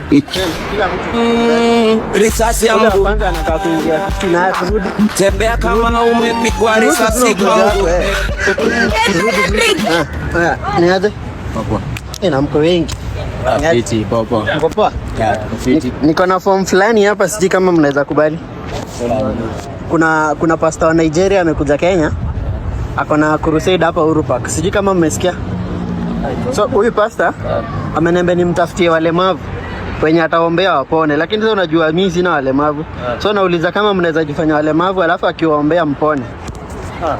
Kila mtu. Risasi ya Ule wa mguu kwanza anataka kuingia 15. Haya, turudi. Tembea kama umepigwa Turudi tu na risasi ugonjwa wako, kwangu. eh. Turudi tu. Ah, haya, ni aje? Eh, na mko wengi. Ni aje? Fiti, popo. Mko poa? Yeah, fiti. Niko na form fulani hapa, sijui kama mnaweza kubali. Kuna pastor wa Nigeria amekuja Kenya, ako na crusade hapa Uhuru Park. Sijui kama mmesikia. So huyu pastor ameniambia nimtafutie walemavu wenye ataombea wapone, lakini sasa unajua mimi sina walemavu, so nauliza kama mnaweza jifanya walemavu alafu akiwaombea mpone.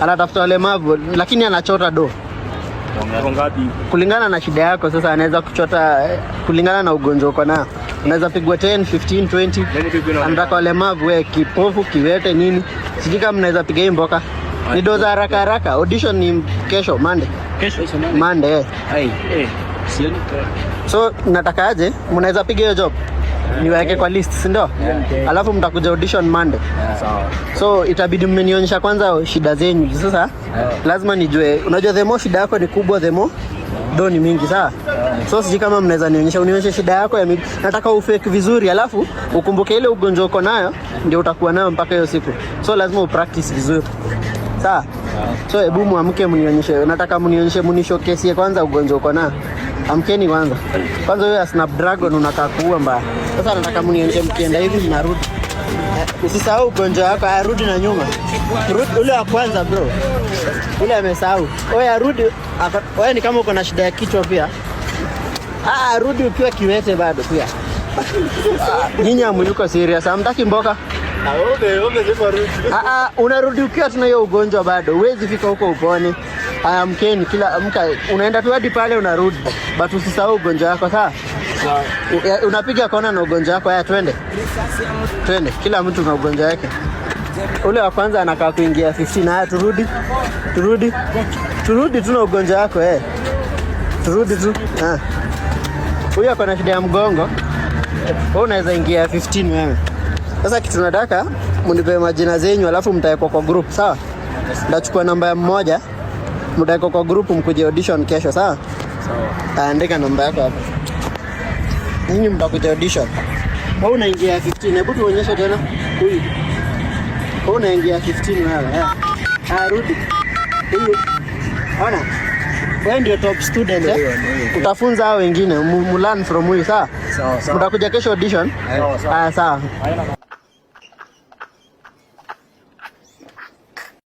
Anatafuta walemavu lakini anachota do kulingana na shida yako. Sasa anaweza kuchota kulingana na ugonjwa uko nao, unaweza pigwa 10, 15, 20. Anataka walemavu, we kipofu, kiwete, nini. Sijui kama mnaweza piga hii mboka. Ni doza haraka haraka. Audition ni kesho Monday. Kesho. Monday, eh. Ai, eh. Sioni. So nataka aje, mnaweza piga hiyo job niweke kwa list, si ndio? Alafu mtakuja audition Monday. Sawa. So itabidi mmenionyesha kwanza shida zenyu. Sasa lazima nijue, unajua the more shida yako ni kubwa, the more do ni mingi, sawa? So sijui kama mnaweza nionyesha, unionyeshe shida yako ya miguu. Nataka ufake vizuri, alafu ukumbuke ile ugonjwa uko nayo ndio utakuwa nayo mpaka hiyo siku. So lazima upractice vizuri. Sawa? So hebu muamke mnionyeshe. Nataka mnionyeshe, munishowcasie kwanza ugonjwa uko nayo. Amkeni kwanza. Kwanza wewe ya Snapdragon unakaa kuua mbaya. Sasa nataka mnionyeshe mkienda hivi mnarudi. Usisahau ugonjwa wako, arudi na nyuma. Rudi ule wa kwanza, bro. Ule amesahau. Wewe arudi, wewe ni kama uko na shida ya kichwa pia. Ah, rudi ukiwa kiwete bado pia. Ah, nyinyi hamuyuko serious, hamtaki mboka. Ah, ah, unarudi ukiwa tuna hiyo ugonjwa bado, huwezi fika huko upone. Aya, mkeni kila amka, unaenda tu hadi pale unarudi, but usisahau ugonjwa wako, sawa? Unapiga kona na ugonjwa wako. Haya, twende twende, kila mtu na ugonjwa wake. Ule wa kwanza anakaa kuingia 15. Haya, turudi turudi turudi tu na ugonjwa wako, eh, turudi tu. Ah. Huyu ako na shida ya mgongo, wewe unaweza ingia 15 wewe. Sasa kitu nataka mnipe majina zenyu, alafu mtawekwa kwa group, sawa? Ndachukua namba ya mmoja, mtawekwa kwa group, mkuje audition kesho, sawa? Sawa. Andika namba yako hapa. Nyinyi mtakuja audition. Wewe unaingia 15, hebu tuonyeshe tena huyu. Wewe unaingia 15 wewe. Eh. Ah, rudi. Huyu. Ona. Wewe ndio top student, eh? Utafunza hao wengine, mu learn from huyu, sawa? Sawa sawa. Mtakuja kesho audition? Sawa sawa. Ah, sawa.